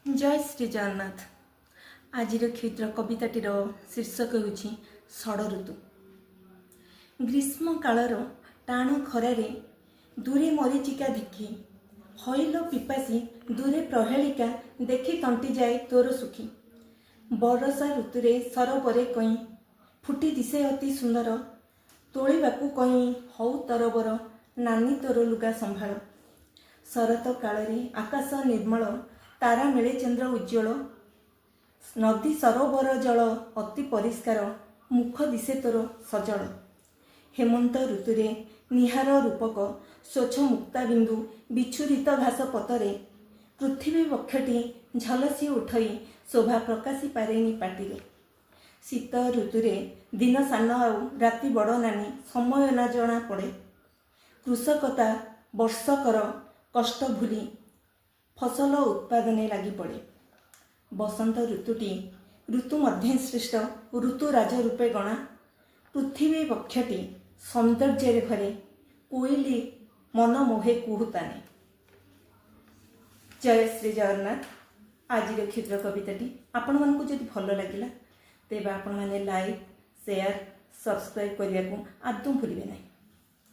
ଜୟ ଶ୍ରୀ ଜଗନ୍ନାଥ। ଆଜିର କ୍ଷୁଦ୍ର କବିତାଟିର ଶୀର୍ଷକ ହେଉଛି ଷଡ଼ ଋତୁ। ଗ୍ରୀଷ୍ମ କାଳର ଟାଣ ଖରାରେ ଦୂରେ ମରିଚିକା ଦେଖି ହଇଲ ପିପାସୀ, ଦୂରେ ପ୍ରହେଳିକା ଦେଖି ତଣ୍ଟି ଯାଏ ତୋର ଶୁଖି। ବରଷା ଋତୁରେ ସରୋବରେ କଇଁ ଫୁଟି ଦିଶେ ଅତି ସୁନ୍ଦର, ତୋଳିବାକୁ କଇଁ ହଉ ତରବର, ନାନୀ ତୋର ଲୁଗା ସମ୍ଭାଳ। ଶରତ କାଳରେ ଆକାଶ ନିର୍ମଳ, ତାରା ମେଳେ ଚନ୍ଦ୍ର ଉଜ୍ଜ୍ୱଳ, ନଦୀ ସରୋବର ଜଳ ଅତି ପରିଷ୍କାର, ମୁଖ ଦିଶେ ତୋର ସଜଳ। ହେମନ୍ତ ଋତୁରେ ନିହାର ରୂପକ ସ୍ୱଚ୍ଛ ମୁକ୍ତା ବିନ୍ଦୁ ବିଚ୍ଛୁରିତ ଘାସ ପତରେ, ପୃଥିବୀ ବକ୍ଷଟି ଝଲସି ଉଠଇ ଶୋଭା ପ୍ରକାଶି ପାରେନି ପାଟିରେ। ଶୀତ ଋତୁରେ ଦିନ ସାନ ଆଉ ରାତି ବଡ଼ ନାନୀ, ସମୟ ନା ଜଣା ପଡ଼େ। କୃଷକ ତା ବର୍ଷକର କଷ୍ଟ ଭୁଲି ଫସଲ ଉତ୍ପାଦନେ ଲାଗି ପଡ଼େ। ବସନ୍ତ ଋତୁଟି ଋତୁ ମଧ୍ୟେ ଶ୍ରେଷ୍ଠ, ଋତୁରାଜ ରୂପେ ଗଣା। ପୃଥିବୀ ବକ୍ଷଟି ସୌନ୍ଦର୍ଯ୍ୟରେ ଭରେ, କୋଇଲି ମନ ମୋହେ କୁହୁତାନେ। ଜୟ ଶ୍ରୀ ଜଗନ୍ନାଥ। ଆଜିର କ୍ଷୁଦ୍ର କବିତାଟି ଆପଣମାନଙ୍କୁ ଯଦି ଭଲ ଲାଗିଲା, ତେବେ ଆପଣମାନେ ଲାଇକ୍, ସେୟାର, ସବସ୍କ୍ରାଇବ୍ କରିବାକୁ ଆଦୌ ଭୁଲିବେ ନାହିଁ।